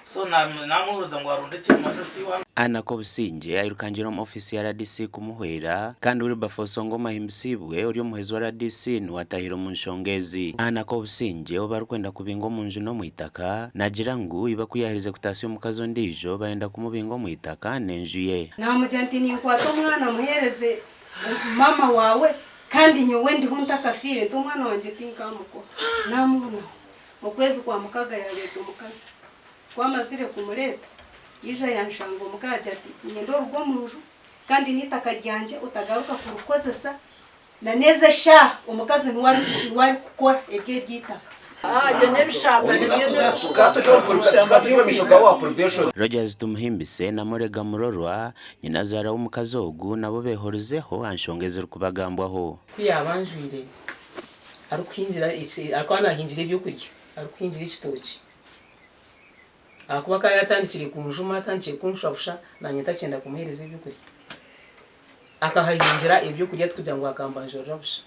So namuhuriza ngu aronde ekirimanyiso si iwe. Anna Kobusingye airukangiire omu ofiisi ya rdc kumuhwera kandi Wilberforce Ongoma Ahimbisibwe ori omuhwezi wa rdc niwe atahire omu nshonga ezi. Anna Kobusingye ou barikwenda kubinga omu nju n'omu itaka naagira ngu iba ku yaaherize kutaasya omukazi ondiijo bayenda kumubinga omu itaka n'enju ye. Naamugira nti, Ninkwata omwana muheereze maama waawe, kandi nyowe ndiho ntakafiire, nti omwana wangye tinkamukuha. Naamubonaho. Okwezi kwa mukaga yaareeta omukazi. Ku amazire kumureeta, yaija yanshanga omuka yaagira ati, Niinyenda oruge omu nju, kandi n'eitaka ryangye otagaruka kurikozesa, na n'ezi eshaaha omukazi niwe arikukora eryo ery'eitaka. Rogers Tumuhimbise na Murega Murorwa, nyinazaara w'omukazi ogu nabo beehorizeho aha nshonga ezirikubagambwaho. Ku yaaba anjwire arikuhingira arikuba naahingira ebyokurya, arikuhingira ekitookye. Ahakuba akaba yaatandikire kunjuma, atandikire kunshwa busha, naanye ntakyenda kumuheereza ebyokurya. Akahahingira ebyokurya tikugira ngu akambanjurira busha.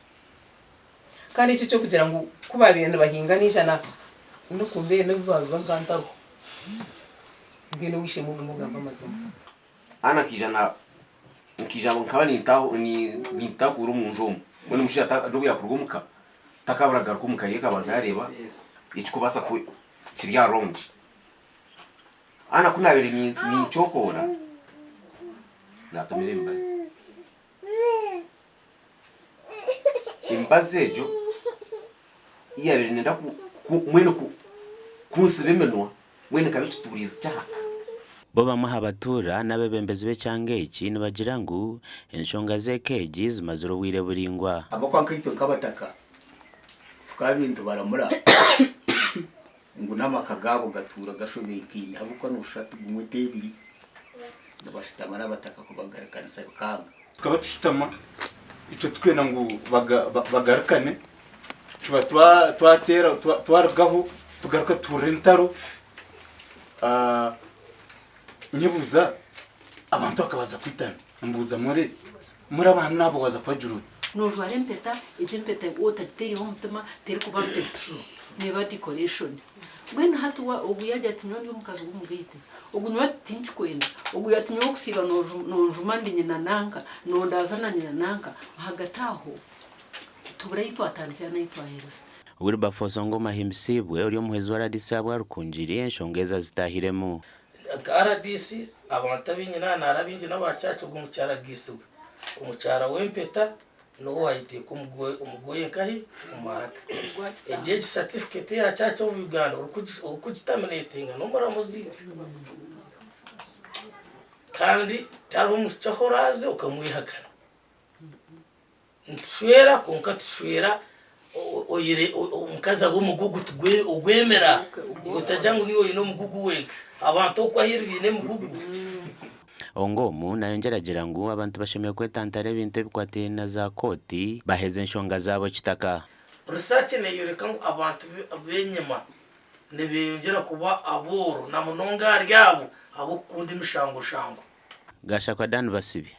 Kandi eki eky'okugira ngu ku baabaire nibahinga naija na n'oku mbeera n'obu baabiba nkaba ntariho. Mbwenu ow'eishe-emwe ogume ogambe amazima. Anna akaija na nkaija nkaba nintaaha nintakuura omu nju omu mbwenu omushaija n'obu yaakuruga omuka takaabura kugaruka omuka ye akabanza yaareeba ekikubaasa ku kiri around. Anna ku naabaire ninkyokoora naatumira emibazi. Emibazi egyo ei yaabaire neenda mbwenu kuntsiba eminwa mbwenu ekaba ekituuriizi ky'ahaka. Bo bamwe aha batuura n'abeebembezi b'ekyanga eki nibagira ngu enshonga z'eka egi zimazire obwire buraingwa. Ahabw'okuba nkaitwe nk'abataka tukaba nitubaramura ngu n'amaka gaabo gatuura gashobenkeine ahabw'okuba nooshusha ati gumwe t'ebiri nibashutama n'abataka kubagarukanisa bikanga. Tukaba tushutama itwe tukwenda ngu bagarukane tuba twateera twarugaho tugaruka tuhurira entaro nyebuuza abantu bakabaza kwitana mbuuza muri muri abaana abo waaza kubagira ota? Noojwara empeta, egyo empeta waaba otagitaireho omutima terikuba mpeta, neeba decoration. Mbwenu hati ogu yaagira ati nyowe ndi omukazi w'omugaite, ogu nyowe ati tinkikwenda, ogu ati nyowe okusiiba nonjuma ndi nyina nanka, nondaaza na nyina nanka, ahagati aho tubura ahi twatandikira n'ahi twahereza. Wilberforce Ongoma Ahimbisibwe ori omuhwezi wa rdc ahabwa Rukungiri enshonga ezi azitaahiremu. Nka rdc abantu abaingi naaba naara baingi n'aba church ogwo omukyara agaitsirwe. Omukyara w'empeta niwe wayeteeka omugoye nkahi? Omu maraka. Egyo egi certificate eya church of Uganda orikugiterminatinga n'omuramuzi. Kandi tihariho omwishiki ahu oraaze okamwehakana. Nitushwera kwonka tushwera oire omukazi abe omugugu ogwemera otagira ngu niiwe oine omugugu wenka abantu okwo aheeru baine emigugu. Ongoomu nayongyera agira ngu abantu bashemereire kwetantara ebintu ebikwatiraine na za kooti baheza enshonga zaabo kitaka. Research neyoreka ngu abantu b'enyima nibeyongyera kuba abooro na munonga ahari abo ab'okukunda emishangoshango. Gashakwa Dan Basibi.